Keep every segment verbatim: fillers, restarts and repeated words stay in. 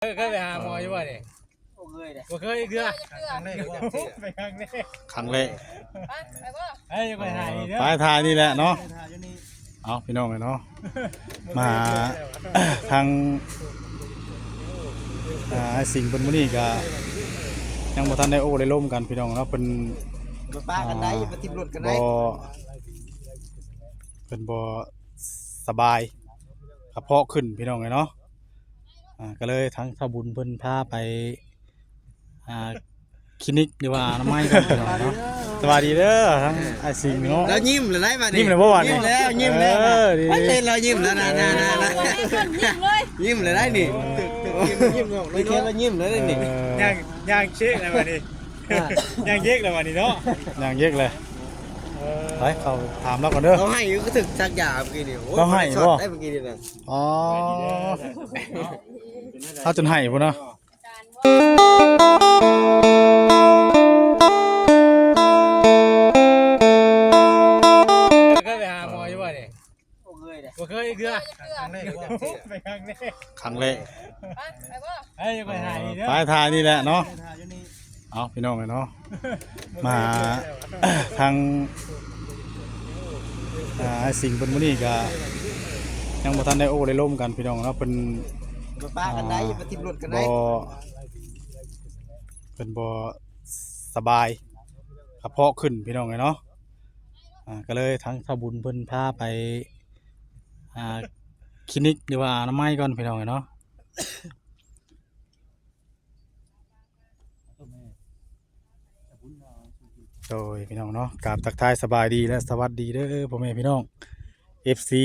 เคยเคยไปหาหมออยู่บ่เนี่ย บ่เคยเด้ บ่เคยเทื่อ ครั้งแรกว่า ไปครั้งแรก ครั้งแรก ไปไปบ่ เฮ้ยไปหาอีกเด้อ ไปถ่ายนี่แหละเนาะ ถ่ายอยู่นี่ เอาพี่น้องเนาะ มาทางอ่าสิ่งเพิ่นมื้อนี้ก็ยังบ่ทันได้โอ้ได้ลมกันพี่น้องเนาะเพิ่น บ่ป้ากันได้บ่ทิ่มรถกันได้ บ่เพิ่นบ่สบายกระเพาะขึ้นพี่น้องเนาะอ่าก็เลยทางสาวบุญเพิ่นพาไปอ่าคลินิกหรือว่าอนามัยกันพี่น้องเนาะสวัสดีเด้อทั้งไอ้สิงห์เนาะ แล้วยิ้มเลยได้มา ยิ้มเลยบ่วะนี่ ยิ้มแล้วยิ้มแล้ว เออดี ไม่ใช่เรายิ้มแล้วนะนะนะนะ ยิ้มเลย ยิ้มเลยได้นี่ยิ้มออกไม่แค่ว่ายิ้มเลยได้นี่ เออย่าง ย่างเช็คแล้ววันนี้ย่างเย็กแล้ววันนี้เนาะ ย่างเย็กเลยไปเขาถามเราก่อนเด้อ เขาให้ก็ถึงสักยาเมื่อกี้นี่โอ้ย เขาให้ ช็อ บ่ ตได้เมื่อกี้นี่นะ อ๋อเขาจนให้พุ่นเนาะ เคยไปหาหมออยู่บ่เนี่ย บ่เคยเด้ บ่เคยเทื่อ ครั้งแรกว่า ไปครั้งแรก ครั้งแรก ไปไปบ่ เฮ้ยไปหาอีกเด้อ ไปถ่ายนี่แหละเนาะ ถ่ายอยู่นี่ เอาพี่น้องเนาะมาทางอ่าสิ่งเพิ่นมื้อนี้ก็ยังบ่ทันได้โอ้ได้ลมกันพี่น้องเนาะเพิ่น บ่ป้ากันได้บ่ทิ่มรถกันได้ บ่เพิ่นบ่สบายกระเพาะขึ้นพี่น้องเนาะอ่าก็เลยทางสาวบุญเพิ่นพาไปอ่าคลินิกหรือว่าอนามัยก่อนพี่น้องเนาะ โดยพี่น้องเนาะกราบทักทายสบายดีและสวัสดีเด้อพ่อแม่พี่น้อง เอฟซี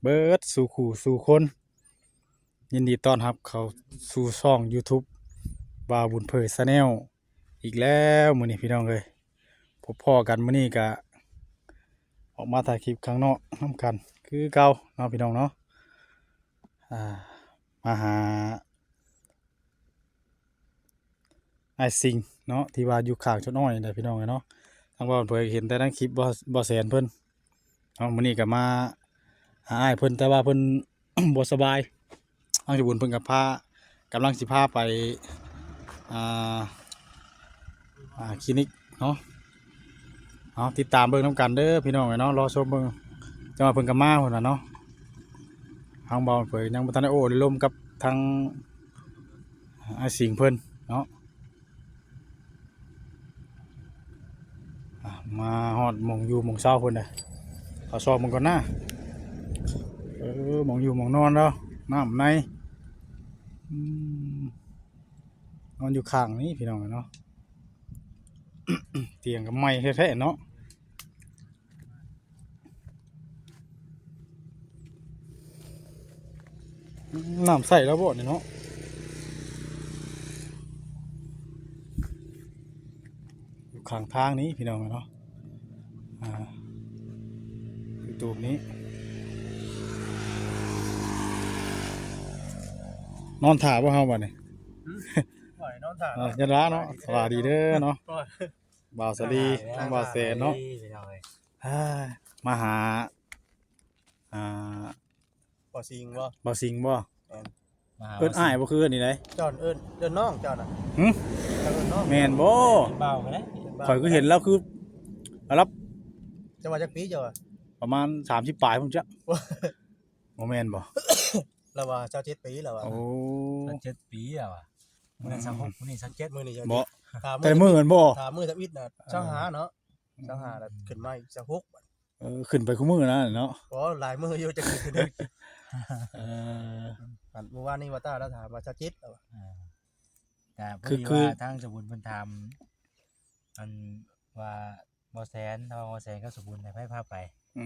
เบิดสู่คู่สู่คน ยินดีต้อนรับเข้าสู่ช่อง YouTube บ่าวบุญเผย Channel อีกแล้วมื้อนี้พี่น้องเอ้ยพบพ้อกันมื้อนี้ก็ออกมาถ่ายคลิปข้างนอกนำกันคือเก่าเนาะพี่น้องเนาะอ่ามาหา ไอ้สิงห์เนาะที่ว่าอยู่ข้างชนอ้อยนี่แหละพี่น้องเนาะทางบ่าวเผยเห็นแต่ในคลิปบ่บ่แสนเพิ่นเนาะมื้อนี้ก็มาหาอ้ายเพิ่นแต่ว่าเพิ่น บ่สบายทางสาวบุญเพิ่นก็พากำลังสิพาไปอ่าอ่าคลินิกเนาะเอาติดตามเบิ่งนำกันเด้อพี่น้องเนาะรอชมเบิ่งจังว่าเพิ่นก็มาพุ่นน่ะเนาะทางบ่าวเผยยังบ่ทันได้โอ้ได้ลมกับทาง ไอ้สิงห์เพิ่นเนาะอ่ะมาฮอดหม่องอยู่หม่องเซาเพิ่นน่ะขอซอกมันก่อนนะเออหม่องอยู่หม่องนอนแล้วน้ำในอืมนอนอยู่ข้างนี้พี่น้องเนาะ เตียงก็ใหม่แท้ๆเนาะ น้ำใสแล้วบ่เนี่ยเนาะอยู่ข้างทางนี้พี่น้องเนาะอ่าอยู่ตูบนี้ นอนถ่าบ่เฮาบัดนี้ ปล่อยนอนถ่า อ่ายันละเนาะสวัสดีเด้อเนาะบ่าวสาลีบ่าวแสนเนาะ พี่น้องเอ้ย อ่ามาหาอ่า บ่สิงบ่ บ่าวสิงห์บ่ มาหา เอิ้นอ้ายบ่คือเอิ้นนี่ได จอนเอิ้นเอิ้นน้องเจ้าน่ะ หึ เจ้าเอิ้นน้อง แม่นบ่ เบากันนะ ข่อยก็เห็นแล้วคือรับ เจ้าว่าจักปีเจ้าว่า ประมาณสามสิบปลายพุ่นจ้ะบ่แม่นบ่ เราว่าเจ้าเจ็ดปีแล้วว่า โอ้ เจ็ดปีแล้วอ่ะมื้อนั้นสองหกมื้อนี้สองเจ็ด มื้อนี้เจ้า บ่ ถาม แต่มื้อมันบ่ ถามมื้อทำอิดน่ะเจ้าหาเนาะเจ้าหาแล้วขึ้นมาอีกเจ้าหกบัด เออขึ้นไปคู่มื้อนะเนาะ โอ้หลายมื้ออยู่จะขึ้น เออ อันเมื่อวานนี้ว่าตาเราถามว่าเจ้าเจ็ดแล้วว่า อ่าแต่พอ คือ ดี คือ ว่าทางสมุนเพิ่นถามอันว่าบ่แสนทองบ่แสนกับสมุนให้ไผพาไป อื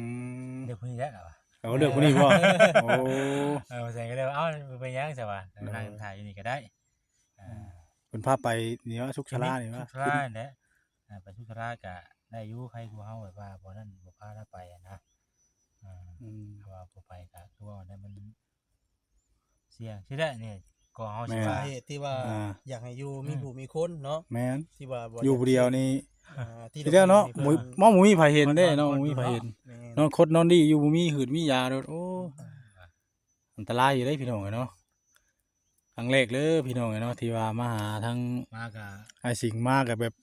ม เดี๋ยวพรุ่งนี้แหละเหรอวะ เอาเลือกผู้นี้บ่โอ้ เออบ่แสนก็เลยว่าเอ้าไปยังซะวะนั่งถ่ายอยู่นี่ก็ได้อ่า เพิ่นพาไปนี่ว่าสุขศาลานี่ว่า สุขศาลานี่แหละอ่าไปสุขศาลาก็ได้อยู่ใครกูเฮาแบบว่าบ่นั่นบ่พาเราไปอะนะอ่า อืม เพราะว่าบ่ไปก็คือว่าได้มันเสี่ยงสิได้นี่ก็เฮาสิ แม่น ว่า สาเหตุที่ว่า อ่า อยากให้อยู่มีผู้มีคนเนาะ แม่น ที่ว่าบ่ อยู่ผู้เดียวนี่ อ่าที่ ทีเดียวเนาะ บ่ บ่ มี บ่มีไผเห็นเด้เนาะบ่มีไผเห็น แม่น นอนคดนอนดีอยู่บ่มีหืดมียาโดดโอ้อันตรายอยู่ได้พี่น้องเอ้ยเนาะ ครั้งแรกเลยพี่น้องเนาะ ที่ว่ามาหาทั้ง มากะ ไอ้สิงห์ มากับแบบ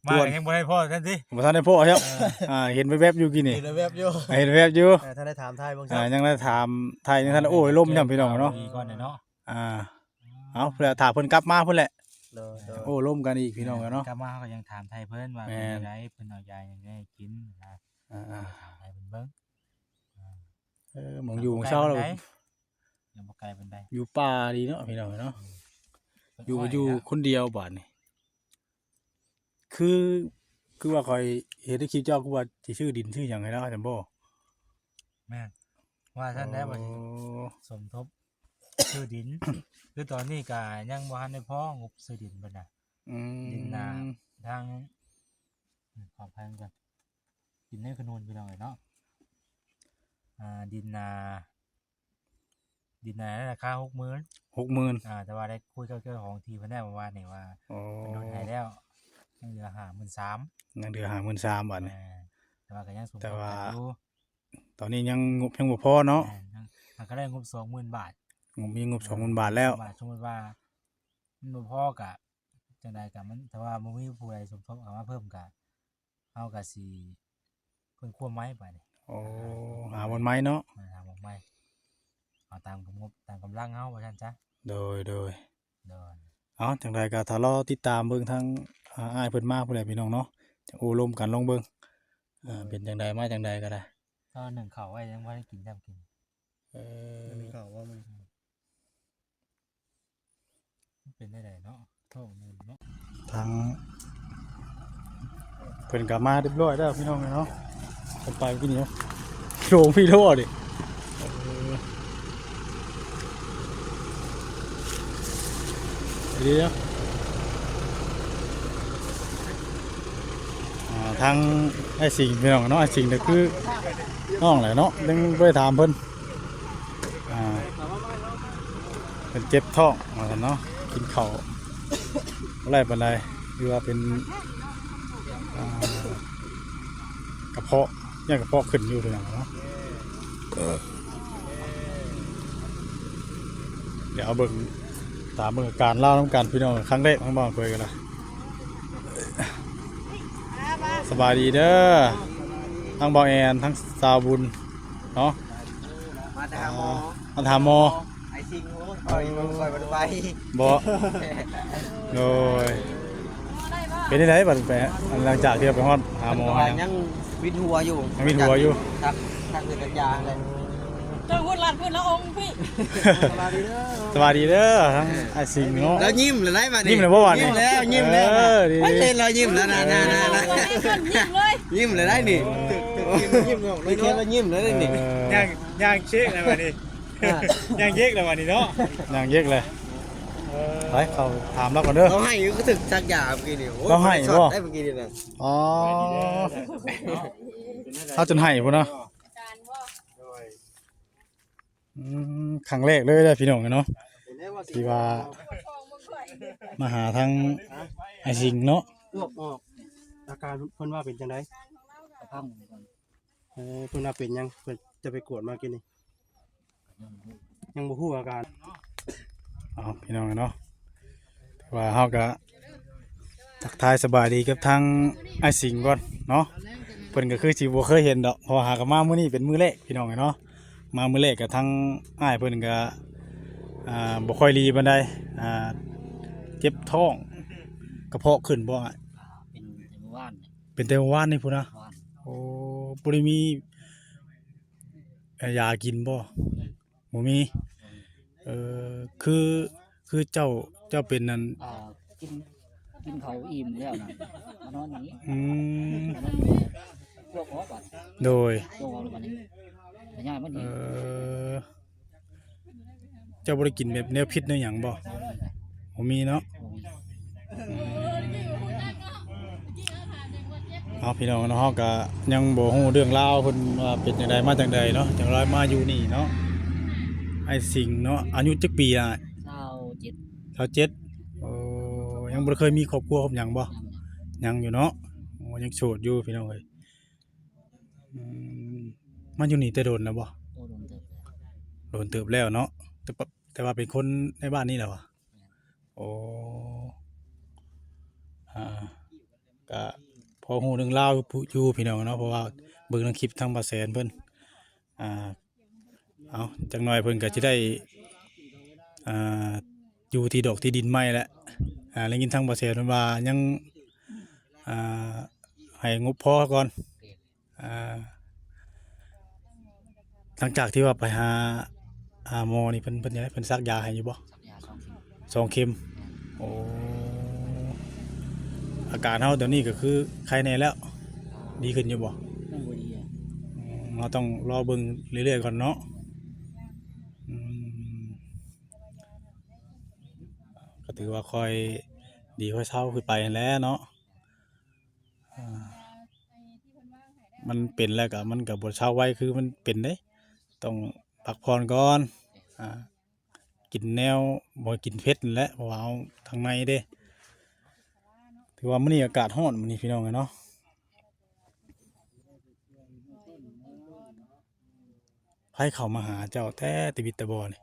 มากะยังบ่ได้พ่อท่านสิ บ่ทันได้พ้อครับ อ่า เห็นแวบๆอยู่กี้นี่ เห็นแวบอยู่ เห็นแวบอยู่ เออท่านได้ถามไทยบาง อ่า ยังได้ถามไทยยังทันได้โอ้ยลมย่ำพี่น้องเนาะ ก่อนเนาะ อ่า เอาเพื่อถ้าเพิ่นกลับมาพุ่นแหละ โดยโดย โอ้ลมกันอีกพี่น้องเนาะ กลับมาเขาก็ยังถามไทยเพิ่นว่า แม่ เป็น น จังไดเพิ่นเอายาหยังไงกินนะ อ่า ถามไทยเพิ่นเบิ่ง ๆเออหมองอยู่หมองเช้าเรา ยังบ่ไกลปานใด อยู่ป่าดีเนาะพี่น้องเนาะ อยู่อยู่คนเดียวบาดนี่ คือ คือว่าคอยเห็นในคลิปเจ้าคือว่าสิซื้อดินซื้อหยังให้แล้วจังบ่ แม่นว่าท่านได้ว่าสิ โอ้ สมทบซื้อดิน คือตอนนี้ก็ยังบ่ทันได้พองบซื้อดินเพิ่นน่ะ อืม ดินนาทางขออภัยกันดินในขนุนพี่น้องเอ้ยเนาะ อ่า ดินนา ดินนาราคาหกหมื่น หกหมื่น อ่า แต่ว่าได้คุยกับเจ้าของที่เพิ่นได้เมื่อวานนี่ว่า โอ้ เพิ่นลดให้แล้วยังเหลือห้าหมื่นสาม ยังเหลือห้าหมื่นสามบาทนี่ อ่าแต่ว่าก็ยังสมทบ แต่ว่า กันอยู่ ตอนนี้ยังงบยังบ่พอเนาะ อ่ายังมันก็ได้งบสองหมื่นบาท งบมีงบสองหมื่นบาทแล้ว บาทสมมติว่ามันบ่พอกะจังใดกะมันถ้าว่าบ่มีผู้ใดสมทบเข้ามาเพิ่มกะเฮากะสิเพิ่นควบไม้ไปนี่ โอ้หาวันไม้เนาะ มาทางบ่ไม้เอาตามกำงบตามกำลังเฮาว่าซั่นซะ โดยโดย โดย เอาจังใดก็ถ้ารอติดตามเบิ่งทางอ่าอ้ายเพิ่นมาพุ่นแหละพี่น้องเนาะจะโอ้ลมกันลองเบิ่งอ่าเป็นจังใดมาจังใดก็ได้ ก็หนึ่งเขาไว้ยังบ่ได้กินแซมกิน เออ มีข่าวว่ามัน มันเป็นได้ไดเนาะท้องมันเนาะ ทางเพิ่นก็มาเรียบร้อยแล้วพี่น้องเนาะเพิ่นไปกินเนาะโชว์พี่โทษดิเออเดี๋ยวอ่าทางไอ้สิงห์พี่น้องเนาะไอ้สิงห์เนี่ยคือน้องแหละเนาะยังบ่ได้ถามเพิ่น อ่าเป็นเจ็บท้องว่าซั่นเนาะกินข้าวบ่ได้ปานใดคือว่าเป็นอ่ากระเพาะยังกระเพาะขึ้นอยู่พี่น้องเนาะเดี๋ยวเอาเบิ่งตามเบิ่งอาการลาวนำกันพี่น้องครั้งแรกทั้งบ่าวเคยกันละสบายดีเด้อทั้งบ่าวแอนทั้งสาวบุญเนาะ มาแต่หาหมอ มาถามหมอ ไอซิงโอ้ยปล่อยมันปล่อยมันไป บ่โดยเป็นจั่งใดบัดแปะหลังจากที่เราไปฮอดหาหมอหาหยัง ยังวินหัวอยู่ ยังวินหัวอยู่ ทักทักเงินกันยาเลย เจ้าพูดลาดพูดละองค์พี่ สวัสดีเด้อทั้งไอ้สิงห์เนาะ แล้วยิ้มเลยได้ป่ะนี่ ยิ้มเลยบ่วะนี่ ยิ้มแล้วยิ้มแล้ว เออดี ไม่เป็นเรายิ้มแล้วนะนะนะนะ ยิ้มเลย ยิ้มเลยได้นี่ เออ ยิ้มยิ้มออกเลยแค่เรายิ้มเลยได้นี่ เออ ย่างย่างเช็คแล้ววันนี้ย่างเช็คแล้ววันนี้เนาะ ย่างเยกเลยไปเขาถามเราก่อนเด้อ เราให้ก็ถึงสักยาเมื่อกี้นี่โอ้ย เราให้บ่ ช็อตได้เมื่อกี้นี่นะ อ๋อเอาจนให้พุ่นเนาะอืมครั้งแรกเลยเด้อพี่น้องเนาะที่ว่ามาหาทางไอ้สิงห์เนาะ อ้วกออก อาการเพิ่นว่าเป็นจังได พัง เออเพิ่นว่าเป็นหยังเพิ่นจะไปกวดมากินนี่ยังบ่ฮู้อาการ เอาพี่น้องเนาะว่าเฮาก็ทักทายสบายดีกับทางไอ้สิงห์ก่อนเนาะเพิ่นก็คือสิบ่เคยเห็นดอกเพราะว่าหากนมามื้อนี้เป็นมื้อแรกพี่น้องเนาะมามื้อแรกกับทางอ้ายเพิ่นก็อ่าบ่ค่อยดีปานใดอ่าเจ็บท้องกระเพาะขึ้นบ่อ้าย เป็นแต่เมื่อวานเนี่ย เป็นแต่เมื่อวานนี่พุ้นนะ วาน โอ้บ่ได้มีเอ่อยากินบ่บ่มีเอ่อคือคือเจ้าเจ้าเป็นนั่น อ่ากินกินเขาวอิ่มแล้วนะมานอนอย่างนี้ อืม มานอนอยู่พวกออกบัด โดย พวกออกบัดนี้ขยายมัน เอ่ นี่ อเจ้าบ่ได้กินแบบแนวพิษแนวหยังบ่บ่มีเนาะ เอาพี่น้องเนาะเฮาก็ยังบ่ฮู้เรื่องราวเพิ่นว่าเป็นจังใดมาจังใดเนาะจังไดมาอยู่นี่เนาะไอ้สิงห์เนาะอายุจักปีอ่ะ เศร้าเจ็ด ซาวเจ็ดโอ้ยังบ่ได้เคยมีครอบครัวครอบหยังบ่ ยัง ยังอยู่เนาะโอ้ยังโสดอยู่พี่น้องเอ้ยอืมมาอยู่นี่แต่โดนแล้วบ่ โตโดนเติบแล้ว โดนเติบแล้วเนาะแต่ปะ แต่ว่าเป็นคนในบ้านนี่แหละวะ? โอ้ อ่า ก็พอฮู้เรื่องราวอยู่พี่น้องเนาะ เพราะว่าเบิ่งทางคลิปทางบ่าวแสนเพิ่น อ่า เอา จักหน่อยเพิ่นก็สิได้ อ่า อยู่ที่ดอกที่ดินใหม่แหละ อ่า ได้ยินทางบ่าวแสนเพิ่นว่ายัง อ่า ให้งบพอก่อน อ่า หลังจากที่ว่าไปหา หาหมอนี่ เพิ่น เพิ่นจั่งใด เพิ่นสักยาให้อยู่บ่? สักยาสองเข็ม สองเข็ม แม่น โอ้ อาการเฮาตอนนี้ก็คือไข้แน่แล้ว ดีขึ้นอยู่บ่? ยังบ่ดีอะ อืม เราต้องรอเบิ่งเรื่อยๆก่อนเนาะ อืม ก็ถือว่าค่อยดีค่อยเซาขึ้นไปหั้นแหละเนาะ อ่า มันเป็นแล้วก็ มันก็บ่เซาไวคือมันเป็นเด้ ต้องพักผ่อนก่อน อ่า กินแนว บ่กินเผ็ดนั่นแหละ เพราะว่าเอาทางในเด้ ถือว่ามื้อนี้อากาศร้อนมื้อนี้พี่น้องเอ้ยเนาะ ไผเข้ามาหาเจ้าแต่ตะบิดตะบอนี่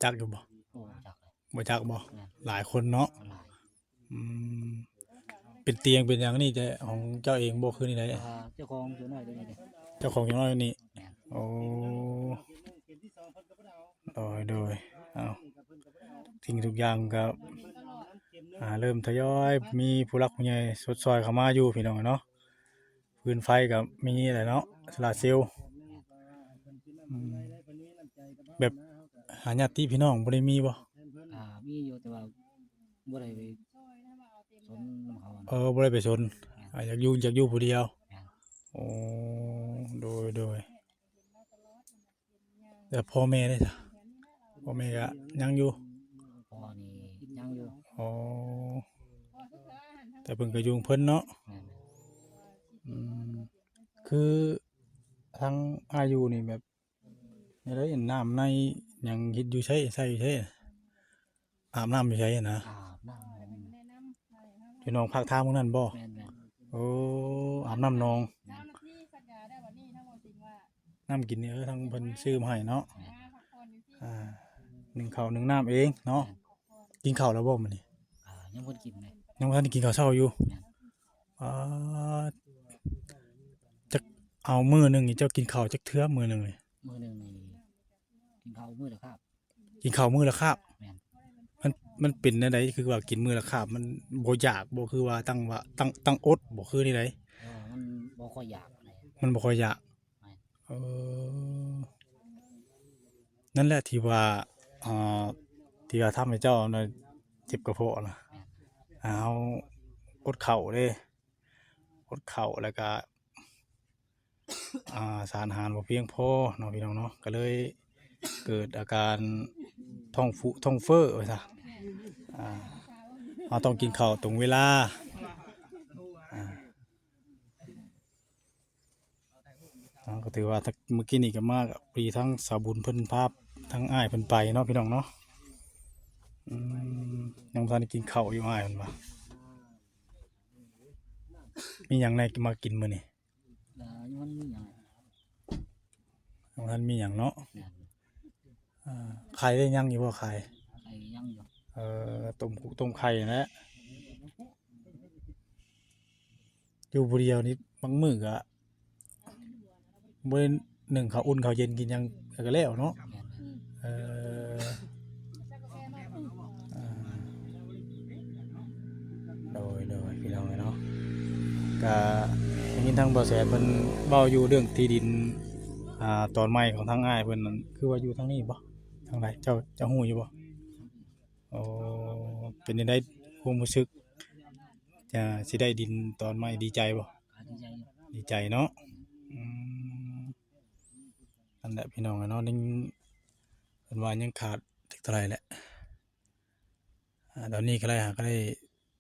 จักอยู่บ่? โอ้ จักเลย บ่จักบ่? แม่น หลายคนเนาะ หลาย อืม เป็นเตียงเป็นหยังนี่แต่ของเจ้าเองบ่ คือนี่ได๋? อ่า เจ้าของเขียวน้อยตัวนี้เด้ เจ้าของเขียวน้อยนี่ แม่น โอ้ โดย โดย เอา สิ่งทุกอย่างก็ อ่า เริ่มทยอยมีผู้หลักผู้ใหญ่ชดช่วยเข้ามาอยู่พี่น้องเนาะ ฟืนไฟก็มีแหละเนาะ โซลาร์เซลล์ อืม แบบหาญาติพี่น้องบ่ได้มีบ่? อ่า มีอยู่ แต่ว่าบ่ได้ไปสนนำเขาอะนะ เออ บ่ได้ไปสน แม่น อ่า อยากอยู่ อยากอยู่ผู้เดียว แม่น โอ้ โดย โดย แล้วพ่อแม่เด้ซะ? พ่อแม่ก็ยังอยู่ พ่อนี่ยังอยู่ อ๋อ แต่เพิ่นก็อยู่ของเพิ่นเนาะ แม่น อืม คือทางอ้ายอยู่นี่แบบ แนวใด น้ำในหยังเฮ็ดอยู่ไส ใส่อยู่ไส อาบน้ำอยู่ไสนะ? อาบน้ำหนอง อยู่หนองภาคทางพวกนั้นบ่? แม่นๆ โอ้ อาบน้ำหนอง แม่น น้ำกินนี่ เออ ทางเพิ่นซื้อมาให้เนาะ แม่น อ่า นึ่งข้าวนึ่งน้ำเองเนาะ แม่น กินข้าวแล้วบ่มื้อนี้? อ่า ยังบ่ได้กินเลย ยังบ่ทันได้กินข้าวเช้าอยู่ แม่น อ่า จัก เอามื้อหนึ่งนี่เจ้ากินข้าวจักเทื่อมื้อหนึ่งนี่? มื้อหนึ่งนี่กินข้าวมื้อละคาบ กินข้าวมื้อละคาบ แม่น มัน มันเป็นแนวใด คือว่ากินมื้อละคาบ มันบ่อยากบ่ คือว่าตั้งว่า ตั้ง ตั้งอดบ่ คือแนวใด? เออ มันบ่ค่อยอยากปานใด มันบ่ค่อยอยาก แม่น เออ นั่นแหละที่ว่า อ่า ที่ว่าทำให้เจ้าน่ะเจ็บกระเพาะนะ แม่น อ่า เฮาอดข้าวเด้ อดข้าวแล้วก็ อ่า สารอาหารบ่เพียงพอเนาะพี่น้องเนาะ ก็เลยเกิดอาการท้องผู ท้องเฟ้อว่าซะ อ่า เฮาต้องกินข้าวตรงเวลา อ่า อ่า ก็ถือว่าถ้า เมื่อกี้นี่ก็มากับพอดีทั้งสาวบุญเพิ่นพาทั้งอ้ายเพิ่นไปเนาะพี่น้องเนาะ อืม ยังบ่ทันได้กินข้าวอยู่ อ้ายเพิ่นว่า มีหยังแหน่มากินมื้อนี้? อ่า ยังบ่ทันมีหยัง ยังบ่ทันมีหยังเนาะ แม่น อ่า ไข่ได้ยังอยู่บ่ ไข่? ไข่ยังอยู่ เอ่อ ต้มกุ๊กต้มไข่นั่นแหละ อยู่ผู้เดียวนี่บางมื้อก็บ่ได้นึ่งข้าวอุ่นข้าวเย็นกินหยังก็แล้วเนาะ แม่น เออ อ่า โดย โดย พี่น้องเอ้ยเนาะ ก็ได้ยินทางบ่าวแสนเพิ่นเว้าอยู่เรื่องที่ดิน อ่า ตอนใหม่ของทางอ้ายเพิ่นนั่น คือว่าอยู่ทางนี้บ่ ทางใด เจ้า เจ้าฮู้อยู่บ่? โอ้ เป็นจั่งใดความรู้สึก จะสิได้ดินตอนใหม่ ดีใจบ่? ก็ดีใจอยู่ ดีใจเนาะ อืม นั่นแหละพี่น้องเอ้ยเนาะ ยัง เพิ่นว่ายังขาดจักเท่าใดแหละ อ่า ตอนนี้ก็ได้หาก็ได้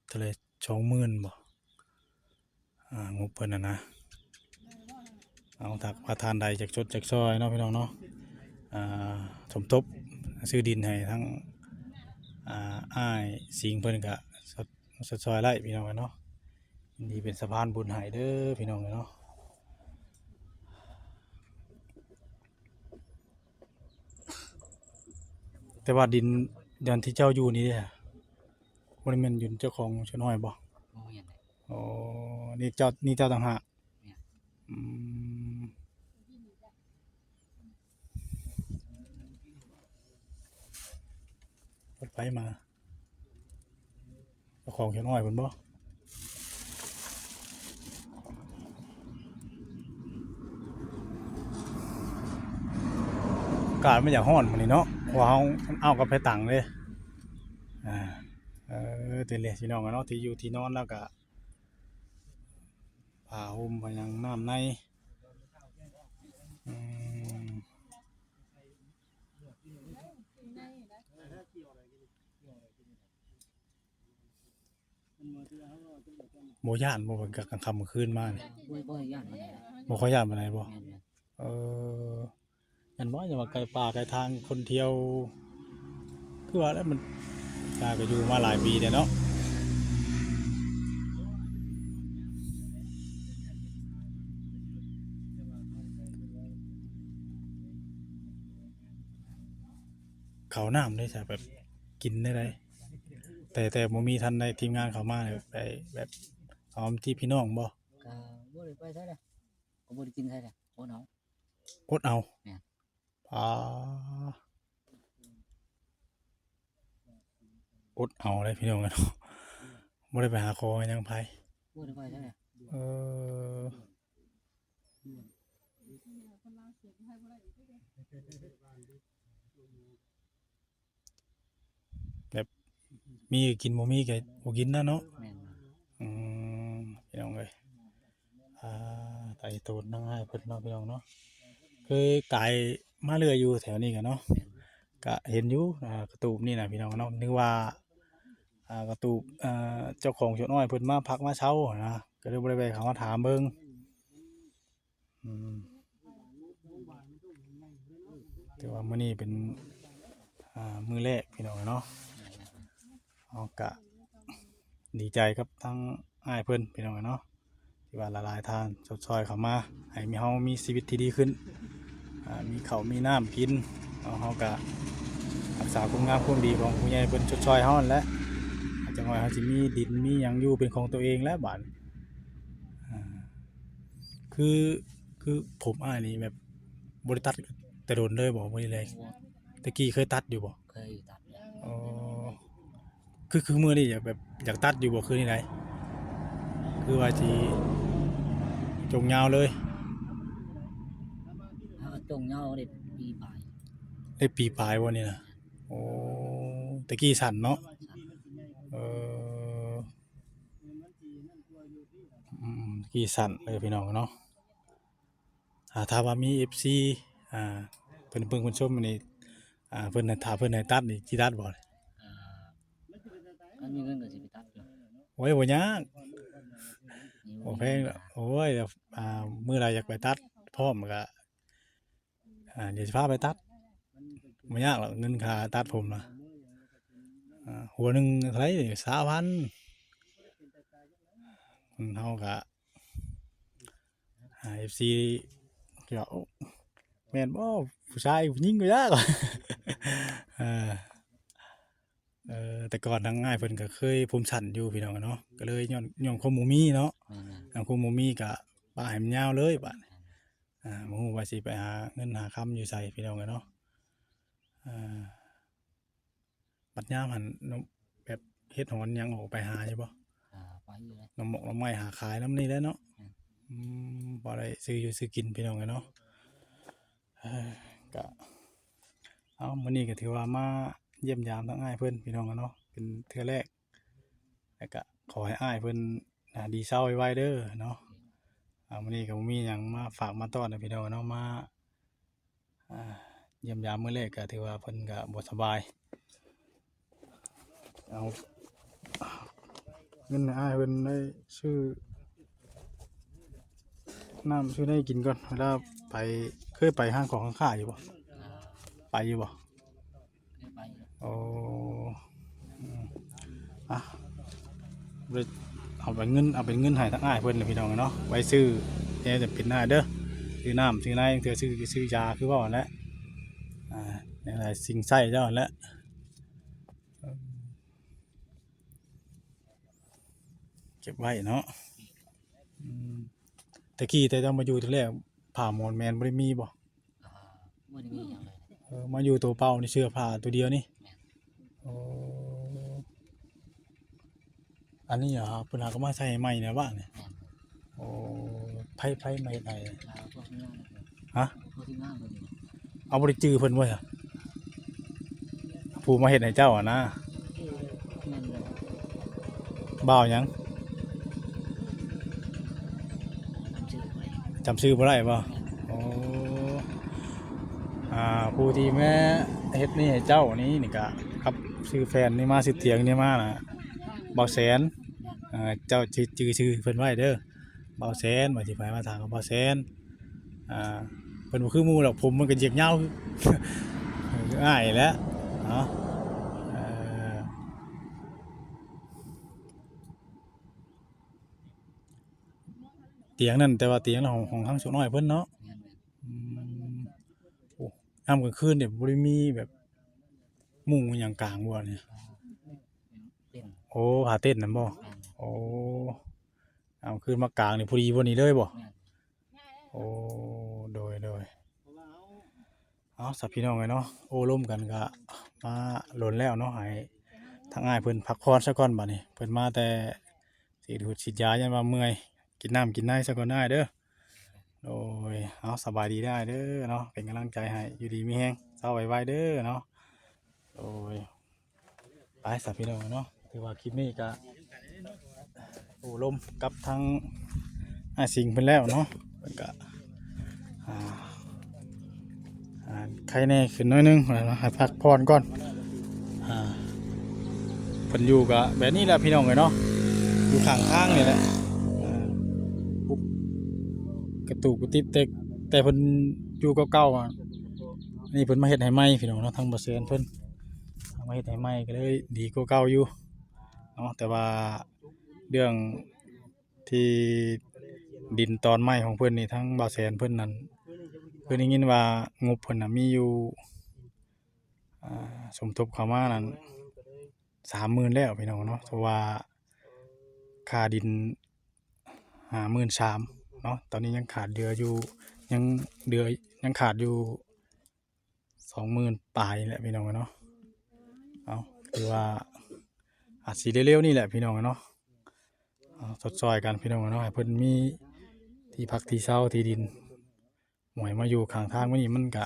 เท่าใด สองหมื่นบ่ อ่า งบเพิ่นน่ะนะ เอา ถ้าว่าท่านใดอยากชดอยากซอยเนาะพี่น้องเนาะ อ่า สมทบซื้อดินให้ทั้ง อ่า อ้ายสิงห์เพิ่นก็ชด ชดซอยได้พี่น้องเอ้ยเนาะ ยินดีเป็นสะพานบุญให้เด้อพี่น้องเอ้ยเนาะ แต่ว่าดิน ดินที่เจ้าอยู่นี่เด้ บ่ได้แม่นดินเจ้าของสาวน้อยบ่? บ่แม่นเด้ อ๋อ นี่เจ้า นี่เจ้าต่างหาก แม่น อืม รถไฟมา เจ้าของสาวน้อยเพิ่นบ่? อากาศมันอยากร้อนมื้อนี้เนาะ เพราะว่าเฮาเอากาแฟตังเลย อ่า เออ เต็มเลยพี่น้องเนาะ ที่อยู่ที่นอนแล้วก็ ผ้าห่มผ้าหยังน้ำใน อืม บ่ย้านบ่ กลางค่ำกลางคืนมานี่ บ่ บ่ย้านปานใด บ่ค่อยย้านปานใดบ่? แม่นๆ เออ ย้านบ่ ย้านว่าไกลป่าไกลทาง คนเที่ยว คือว่าแล้วมัน ตาก็อยู่มาหลายปีแล้วเนาะ ข้าวน้ำได้จ้ะ แบบกินได้ได๋ แต่ แต่บ่มีทันได้ทีมงานเข้ามาเลย ไปแบบ เอาที่พี่น้องบ่? ก็บ่ได้ไปไสเด้ ก็บ่ได้กินไสเด้ อดเอา อดเอา แม่น อ่า อดเอาเลยพี่น้องเนาะ บ่ได้ไปหาขอหยังไผ บ่ได้ไปไสเด้ เออ แบบ มีก็กิน บ่มีก็บ่กินนะเนาะ แม่น อืม พี่น้องเอ้ย อ่า ไต่โตนนางอ้ายเพิ่นเนาะพี่น้องเนาะ เคยกายมาเรื่อยอยู่แถวนี้กันเนาะ แม่น ก็เห็นอยู่ อ่า กระตูบนี่นะพี่น้องเนาะ นึกว่า อ่า กระตูบ อ่า เจ้าของสาวน้อยเพิ่นมาพักมาเซานะ ก็เลยบ่ได้แวะเข้ามาถามเบิ่ง อืม ถือว่ามื้อนี้เป็น อ่า มื้อแรกพี่น้องเนาะ เฮาก็ดีใจกับทั้งอ้ายเพิ่นพี่น้องเนาะ ที่ว่าหลายๆท่านชดช่วยเข้ามา ให้มี เฮามีชีวิตที่ดีขึ้น อ่า มีข้าวมีน้ำกิน เฮา เฮาก็รักษาคุณงามความดีของผู้ใหญ่เพิ่นชดช่วยเฮานั่นแหละ อาจจะน้อยเฮาสิมีดินมีหยังอยู่เป็นของตัวเองแล้วบาดนี้ อ่า คือ คือผมอ้ายนี่แบบบ่ได้ตัดแต่โดนเลยบ่ บ่ได้เลย บ่ แต่กี้เคยตัดอยู่บ่? เคยตัดแล้ว อ๋อ คือ คือมื้อนี้อยากแบบ อยากตัดอยู่บ่ คือนี่ได คือว่าสิจงยาวเลย หาก็จงยาวได้ปีปลาย ได้ปีปลายบ่นี่นะ? โอ้ แต่กี้สั้นเนาะ เออ อืม แต่กี้สั้นเลยพี่น้องเนาะ อ่า ถ้าว่ามีเอฟซี อ่า เพิ่นเบิ่งเพิ่นชมอันนี้ อ่า เพิ่นให้ ถ้าเพิ่นให้ตัดนี่สิตัดบ่? อ่า คันมีเงินก็สิไปตัดอยู่ โอ้ย บ่ยาก นี่ บ่แพงดอก บ่มีปัญหา โอ้ย อ่า มื้อใดอยากไปตัดพร้อมก็ อ่า เดี๋ยวสิพาไปตัด บ่ยากหรอก เงินค่าตัดผมนะ อ่า หัวหนึ่งเท่าไหร่นี่ ซาวพัน คนเฮาก็ อ่า เอฟซี ก็ โอ้ แม่นบ่ ผู้ชายผู้หญิงก็ยาก เออ เออ แต่ก่อนทางอ้ายเพิ่นก็เคยผมสั้นอยู่พี่น้องเนาะ ก็เลยย้อน ย้อนความบ่มีเนาะ แม่นๆ ย้อนความบ่มีก็ปะให้มันยาวเลยบาดนี้ แม่นๆ อ่า บ่ฮู้ว่าสิไปหาเงินหาคำอยู่ไสพี่น้องเนาะ อ่า บัดยามหั้น นำ แบบเห็ดหอนหยังออกไปหาอยู่บ่? อ่า ไปอยู่เลย นำหมกนำไม้หาขายนำนี่แหละเนาะ แม่น อืม พอได้ซื้ออยู่ซื้อกินพี่น้องเนาะ เออ ก็ เอ้า มื้อนี้ก็ถือว่ามาเยี่ยมยามทางอ้ายเพิ่นพี่น้องเนาะ เป็นเทื่อแรก แล้วก็ขอให้อ้ายเพิ่น อ่า ดีเซาไวๆเด้อเนาะ อ่า มื้อนี้ก็บ่มีหยังมาฝากมาต้อนนะพี่น้องเนาะ มา อ่า เยี่ยมยามมื้อแรกก็ถือว่าเพิ่นก็บ่สบาย เอาเงินให้อ้ายเพิ่นได้ซื้อน้ำซื้อได้กินก่อน เวลาไป เคยไปห้างของข้างข้าอยู่บ่? อ่า ไปอยู่บ่? เคยไปอยู่ โอ้ อืม อ่ะ เลยเอาเป็นเงิน เอาเป็นเงินให้ทางอ้ายเพิ่นเลยพี่น้องเนาะ ไว้ซื้อแหน่จำเป็นหน้าเด้อ ซื้อน้ำซื้อใน เทื่อซื้อ ซื้อยาคือว่าหั่นแหละ อ่า นี่แหละสิ่งใช้เจ้าหั่นแหละ เก็บไว้เนาะ อืม แต่กี้แต่เจ้ามาอยู่ทีแรก ผ้าหมอนแมนบ่ได้มีบ่? อ่า บ่ได้มีหยังเลย เออ มาอยู่ตัวเปล่านี่ เสื้อผ้าตัวเดียวนี่ แม่น โอ้ อันนี้เหรอ เพิ่นหาก็มาใส่ใหม่นะบ้านนี่ แม่น โอ้ ไผ ไผมาเฮ็ดให้ อ่า พวกทีมงาน ฮะ พวกทีมงานเพิ่นนี่ เอาบ่ได้จื่อเพิ่นบ่ซะ ผู้มาเฮ็ดให้เจ้าอะนะ แม่นเลย บ่าวหยัง จำชื่อบ่ได้ จำชื่อบ่ได้บ่? แม่น โอ้ อ่า ผู้ที่มาเฮ็ดนี่ให้เจ้านี่ นี่กะ ครับ ชื่อแฟนนี่มา ชื่อเถียงนี่มาน่ะ บ่าวแสน อ่า เจ้าจื่อ จื่อชื่อเพิ่นไว้เด้อ บ่าวแสน ว่าสิไปมาถามกับบ่าวแสน อ่า เพิ่นบ่คือหมู่ดอก ผมมันก็เหยียกยาว คืออ้ายแหละเนาะ เอ่อ เตียงนั่น แต่ว่าเตียงของ ของทางสุน้อยเพิ่นเนาะ แม่นๆ อืม โอ้ ยามกลางคืนเนี่ยบ่ได้มีแบบมุ้งอิหยังกางบ่นี่ เต็นท์ โอ้ ผ้าเต็นท์นั่นบ่ แม่น โอ้ เอาคืนมากางนี่พอดีบ่นี่เลยบ่ แม่น โอ้ โดย โดย เอา ซะพี่น้องเอ้ยเนาะ โอ้ลมกันก็มาโดนแล้วเนาะ ให้ทางอ้ายเพิ่นพักผ่อนซะก่อนบัดนี้ เพิ่นมาแต่สิดูดฉีดยา ย้านว่าเมื่อย กินน้ำกินในซะก่อนอ้ายเด้อ โดย เอา สบายดีได้เด้อเนาะ เป็นกำลังใจให้ อยู่ดีมีแฮง เซาไวๆเด้อเนาะ โดย ไป ซะพี่น้องเนาะ ถือว่าคลิปนี้ก็ โอ้ลมกับทางอ้ายสิงห์เพิ่นแล้วเนาะ เพิ่นก็ อ่า อ่า ไข้แน่ขึ้นหน่อยนึงเนาะ ให้พักผ่อนก่อน อ่า เพิ่นอยู่ก็แบบนี้แหละพี่น้องเอ้ยเนาะ อยู่ข้างทางนี่แหละ อ่า ปุ๊บ กระตูกกระติบ แต่ แต่เพิ่นอยู่เก่าๆอะ อันนี้เพิ่นมาเฮ็ดให้ใหม่พี่น้องเนาะ ทางบ่าวแสนเพิ่นมาเฮ็ดให้ใหม่ก็เลยดีกว่าเก่าอยู่เนาะ แต่ว่าเรื่องที่ดินตอนใหม่ของเพิ่นนี่ ทางบ่าวแสนเพิ่นนั่น เพิ่นได้ยินว่างบเพิ่นน่ะมีอยู่ อ่า สมทบเข้ามานั่น สามหมื่นแล้วพี่น้องเนาะ เพราะว่าค่าดินห้าหมื่นสามเนาะ ตอนนี้ยังขาดเหลืออยู่ ยังเหลือ ยังขาดอยู่สองหมื่นปลายนี่แหละพี่น้องเนาะ เอา คือว่าอาจสิเร็วๆนี่แหละพี่น้องเนาะ เอา ซอยๆกันพี่น้องเนาะ ให้เพิ่นมีที่พักที่เซา ที่ดิน หวยมาอยู่ข้างทางมื้อนี้มันก็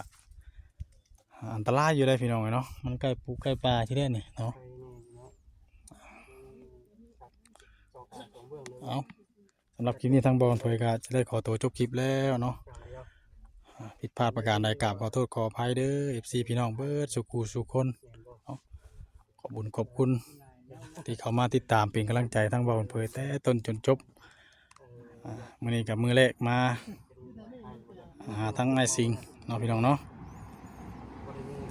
อันตรายอยู่ได้พี่น้องเอ้ยเนาะ มันใกล้ปูใกล้ปลาที่ได้นี่เนาะ เอา สำหรับคลิปนี้ทางบ่าวเผยก็จะได้ขอตัวจบคลิปแล้วเนาะ อ่า ผิดพลาดประการใดกราบขอโทษขออภัยเด้อ เอฟซี พี่น้องเบิดสู่คู่สู่คนเนาะ ขอบบุญขอบคุณที่เข้ามาติดตามเป็นกำลังใจทางบ่าวเผยแต่ต้นจนจบ อ่า มื้อนี้ก็มื้อแรกมาหาทางอ้ายสิงห์เนาะพี่น้องเนาะ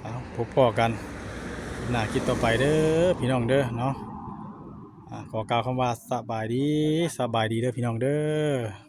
เอา พบพ้อกันหน้าคลิปต่อไปเด้อพี่น้องเด้อเนาะ อ่า ขอกล่าวคำว่าสบายดี สบายดีเด้อพี่น้องเด้อ